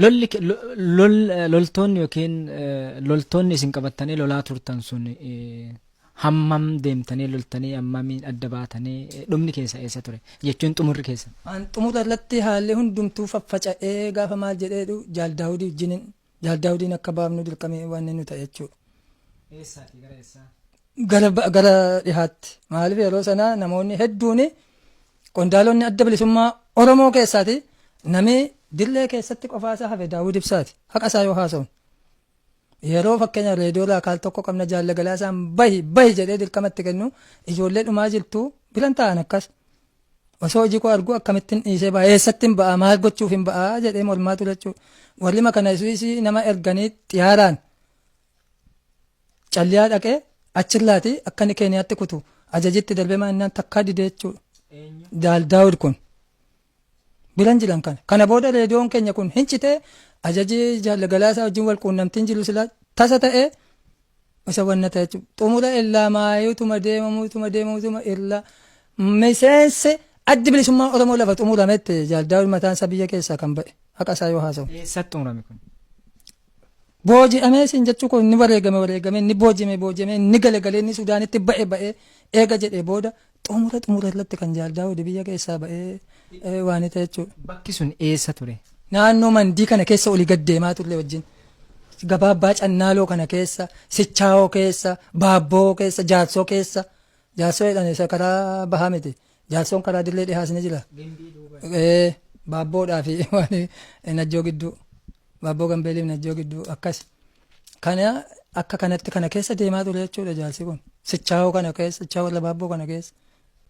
Lolli lol loltoonni yookiin loltoonni isin qabattanii lolaa turtan sun hammam deemtanii loltanii hammamiin adda baatanii dhumni keessa eessa ture jechuun xumurri keessa. An xumura irratti haalli hundumtuu faffaca'ee gaafa maal jedheedhu Jaal Daawudii wajjinin Jaal Daawudiin akka baafnu dirqamee waan nu ta'e jechuudha. Eessaatii gara eessaa? Gara gara dhihaatti. Maaliif yeroo sana namoonni hedduun qondaalonni adda bilisummaa Oromoo keessaati namni dirree keessatti qofaa isaa hafe Daawud Ibsaati. Haqa isaa yoo haasa'u. Yeroo fakkeenya reediyoo irraa kaal tokko qabna Jaal Galaasaan bahi bahi jedhee dirqamatti kennu ijoollee dhumaa jirtu biran taa'an akkas. Osoo hojii koo arguu akkamittin dhiisee ba'a eessattin ba'a maal gochuuf hin ba'a jedhee mormaa ture jechuudha. Warri makana isuus nama erganii xiyaaraan calliyaa dhaqee achirraati akka inni Keeniyaatti kutu ajajitti darbee maannaan takkaa didee jechuudha. Jaal Daawud kun biran jiran kana. Kana booda reediyoon keenya kun hin citee ajaji Jaal Galaasaa wajjin wal quunnamtiin jiru silaa tasa ta'ee isa wanna ta'e jechuudha. Xumura illaa maayutuma deemamuutuma deemamuutuma illaa miseensi addi bilisummaa Oromoo lafa xumurametti Jaal Daawud mataan isaa biyya keessaa kan ba'e haqa isaa yoo haasa'u. Eessatti xumurame kun? Booji'amee siin jechuu koo inni wareegame wareegame inni boojime boojime inni gale galee inni Sudaanitti ba'e ba'ee eega jedhee booda xumura xumura irratti kan Jaal Daawud biyya keessaa ba'ee waan ta'e jechuudha. Bakki sun eessa ture? Naannoo Mandii kana keessa olii gad deemaa turre wajjin. Gabaabbaa Cannaaloo kana keessa, Sichaawoo keessa, Baabboo keessa, Jaarsoo keessa. Jaarsoo jedhan isa karaa bahaa miti. Jaarsoon karaa dirree dhihaas ni jira. Ee, Baabboodhaa fi waan Najjoo gidduu. Baabboo Gambeeliif Najjoo gidduu akkas. Kana akka kanatti kana keessa deemaa ture jechuudha jaarsi kun. Sichaawoo kana keessa, Sichaawoo irra Baabboo kana keessa.